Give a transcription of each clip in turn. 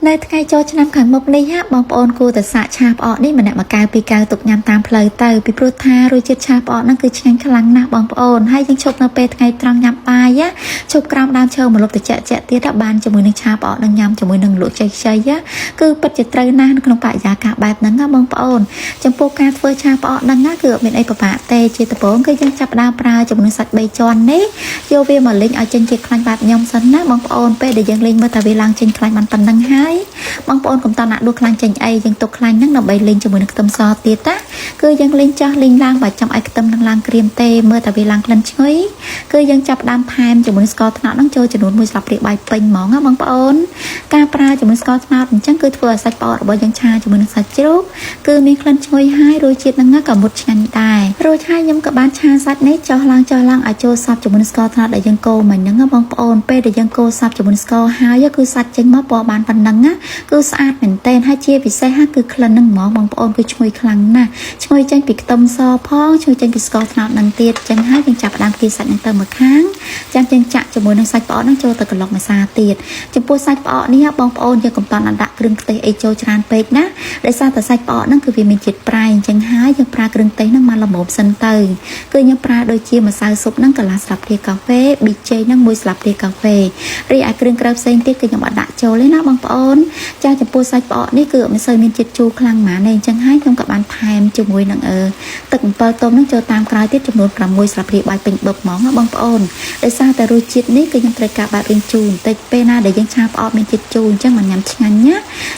នៅថ្ងៃចូលឆ្នាំខាងមុខនេះហាបងប្អូនគួរតែសាកឆាផ្អកនេះម្នាក់មួយកែវពីរកែវទុកញ៉ាំតាមផ្លូវទៅពីព្រោះថារសជាតិឆាផ្អកហ្នឹងគឺឆ្ងាញ់ខ្លាំងណាស់បងប្អូនហើយយើងឈប់នៅពេលថ្ងៃត្រង់ញ៉ាំបាយណាឈប់ក្រោមដើមឈើមកលុបតិចចទៀតបានជាមួយនឹងឆាផ្អកនឹងញ៉ាំជាមួយនឹងលក់ខ្ចីខ្ចីគឺពិតជាត្រូវណាស់នៅក្នុងបរិយាកាសបែបហ្នឹងណាបងប្អូនចំពោះការធ្វើឆាផ្អកហ្នឹងណាគឺអត់មានអីពិបាកទេជាដំបូងគឺយើងចាប់ផ្ដើមប្រើជាមួយនឹងសាច់3ជាន់នេះយកវាមកលីងឲ្យចេញជាខ្លាញ់បែបខ្ញុំសិនណាបងប្អូនពេលដែលយើងលីងមើលថាវាឡើងចេញខ្លាញ់បានប៉ុណ្្នឹងហើយបងប្អូនកុំតន់ដាក់ដួសខ្លាញ់ចេញអីយើងទុកខ្លាញ់ហ្នឹងដើម្បីលីងជាមួយនឹងខ្ទឹមសទៀតណាគឺយើងលីងចោះលីងឡើងបើចាំឲ្យខ្ទឹមនឹងឡើងក្រៀមទេមើលតែវាឡើងក្លិនឈ្ងុយគឺយើងចាប់ផ្ដើមថែមជាមួយនឹងស្ករត្នោតហ្នឹងចូលចំនួន1ស្លាបព្រាបាយពេញហ្មងណាបងប្អូនការប្រើជាមួយស្ករត្នោតអញ្ចឹងគឺធ្វើឲ្យសាច់ផ្អករបស់យើងឆាជាមួយនឹងសាច់ជ្រូកគឺមានក្លិនឈ្ងុយហើយរសជាតិហ្នឹងក៏មុតឆ្ងាញ់ដែររួចហើយខ្ញុំក៏បានឆាសាច់នេះចោះឡើងចោះឡើងឲ្យចូលសព្វជាមួយនឹងស្ករត្នោតដែលយើងកូរមិញហ្នឹងណាបងប្អូនពេលដែលយើងកូរសព្វជាមួយនឹងស្ករហើយគឺសាច់ចេញមកពណ៌បានប៉ុណ្ណឹងណាគឺស្អាតមែនទែនហើយជាពិសេសគឺក្លិនហ្នឹងហ្មងបងប្អូនគឺឈ្ងុយខ្លាំងណាស់ឈ្ងុយចេញពីខ្ទឹមសផងឈ្ងុយចេញពីស្ករត្នោតហ្នឹងទៀតចឹងហើយយើងចាប់ផ្ដើមគីសាច់ហ្នឹងទៅមួយខាងចាំយើងចាក់ជាមួយនឹងសាច់ផ្អកហ្នឹងចូលទៅក្លុកមួយសាទៀតចំពោះសាច់ផ្អកនេះបងប្អូនយើងកុំតន់ដាក់គ្រឿងខ្ទេសអីចូលច្រើនពេកណាដោយសារតែសាច់ផ្អកហ្នឹងគឺវាមានជាតិប្រៃអញ្ចឹងហើយយើងប្រើគ្រឿងទេសហ្នឹងមកល្មមសិនទៅគឺយើងប្រើដូចជាម្សៅស៊ុបហ្នឹងកន្លះស្លាបព្រាកាហ្វេប៊ីចេងហ្នឹងមួយស្លាបព្រាកាហ្វេរីឯគ្រឿងក្រៅផ្សេងទៀតគឺខ្ញុំអត់ដាក់ចូលទេណាបងប្អូនចាចំពោះសាច់ផ្អកនេះគឺអត់មានសូវមានជាតិជូរខ្លាំងហ្មងទេអញ្ចឹងហើយខ្ញុំក៏បានថែមជាមួយនឹងអឺទឹកអំពិលទុំហ្នឹងចូលតាមក្រោយទៀតចំនួន6ស្លាបព្រាបាយពេញបឹបហ្មងណាបងប្អូនដោយសារតែរសជាតិនេះគឺខ្ញុំត្រូវការបែបរៀងជូរបន្តិចពេលណាដែលយើងឆាផ្អកមានជាតិជូរអញ្ចឹងមិនញ៉ាំឆ្ងាញ់ណា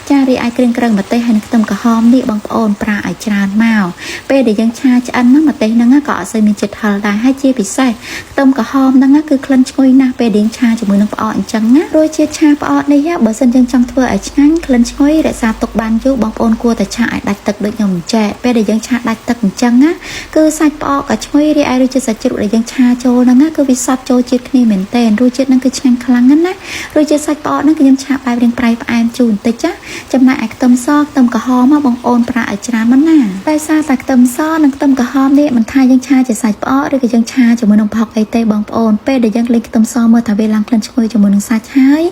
ចារីឯគ្រឿងក្រៅម្ទេសហើយនឹងខ្ទឹមក្រហមនេះបងប្អូនប្រើឲ្យច្រើនមកពេលដែលយើងឆាឆ្អិនណាម្ទេសហ្នឹងក៏អត់សូវមានជាតិហឹរដែរហើយជាពិសេសខ្ទឹមក្រហមហ្នឹងគឺក្លិនឈ្ងុយណាស់ពេលដែលយើងឆាជាមួយនឹងផ្អកអញ្ចឹងណារសជាតិឆាផ្អកនេះបើសិនយើងចង់ធ្វើឲ្យឆ្ងាញ់ក្លិនឈ្ងុយរក្សាទុកបានយូរបងប្អូនគួរតែឆាឲ្យដាច់ទឹកដូចខ្ញុំអញ្ចេះពេលដែលយើងឆាដាច់ទឹកអញ្ចឹងណាគឺសាច់ផ្អកក៏ឈ្ងុយរីឯរសជាតិសាច់ជ្រូកដែលយើងឆាចូលហ្នឹងណាគឺវាសព្វចូលជាតិគ្នាមែនទែនរសជាតិហ្នឹងគឺឆ្ងាញ់ខ្លាំងណាស់ណារសជាតិសាច់ផ្អកហ្នឹងគឺខ្ញុំឆាបែបរាងប្រៃផ្អែមជូរបន្តិចចាចំណែកឯខ្ទឹមសខ្ទឹមក្រហមបងប្អូនប្រើឲ្យច្រើនមកណាដោយសារតែខ្ទឹមសនិងខ្ទឹមក្រហមនេះមិនថាយើងឆាជាសាច់ផ្អកឬក៏យើងឆាជាមួយនឹងប្រហុកអីទេបងប្អូនពេលដែលយើងលីងខ្ទឹមសមើលថាវាឡើងក្លិនឈ្ងុយជាមួយនឹងសាច់ហើយ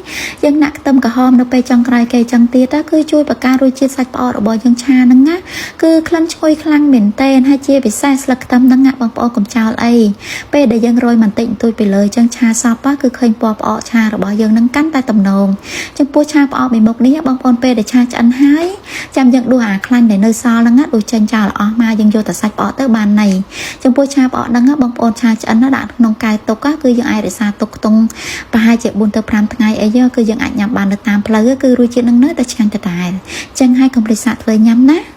យើងដាក់ខ្ទឹមក្រហមនៅពេលចុងក្រោយគេចឹងទៀតគឺជួយបង្កើនរសជាតិសាច់ផ្អករបស់យើងឆាហ្នឹងណាគឺក្លិនឈ្ងុយខ្លាំងមែនទែនហើយជាពិសេសស្លឹកខ្ទឹមហ្នឹងណាបងប្អូនកុំចោលអីពេលដែលយើងរោយបន្តិចបន្តួចពីលើចឹងឆាសពគឺឃើញពណ៌ផ្អកឆារបស់យើងនឹងកាន់តែទំនងចំពោះឆាផ្អកមួយមុខនេះបងប្អូនពេលដែលឆាឆ្អិនហើយចាំយើងដួសអាខ្លាញ់ដែលនៅសល់ហ្នឹងណាដួសចេញចោលអស់មកយើងយកតែសាច់ផ្អកទៅបានណីចំពោះឆាផ្អកហ្នឹងបងប្អូនឆាឆ្អិនដាក់ក្នុងកែវទុកគឺយើងអាចរក្សាទុកខ្ទង់ប្រហែលជា4ទៅ5ថ្ងៃអីគឺយើងអាចញ៉ាំបាននៅតាមផ្លូវគឺរសជាតិនឹងនៅតែឆ្ងាញ់ដដែលចឹងហើយកុំភ្លេចសាកធ្វើញ៉ាំណា។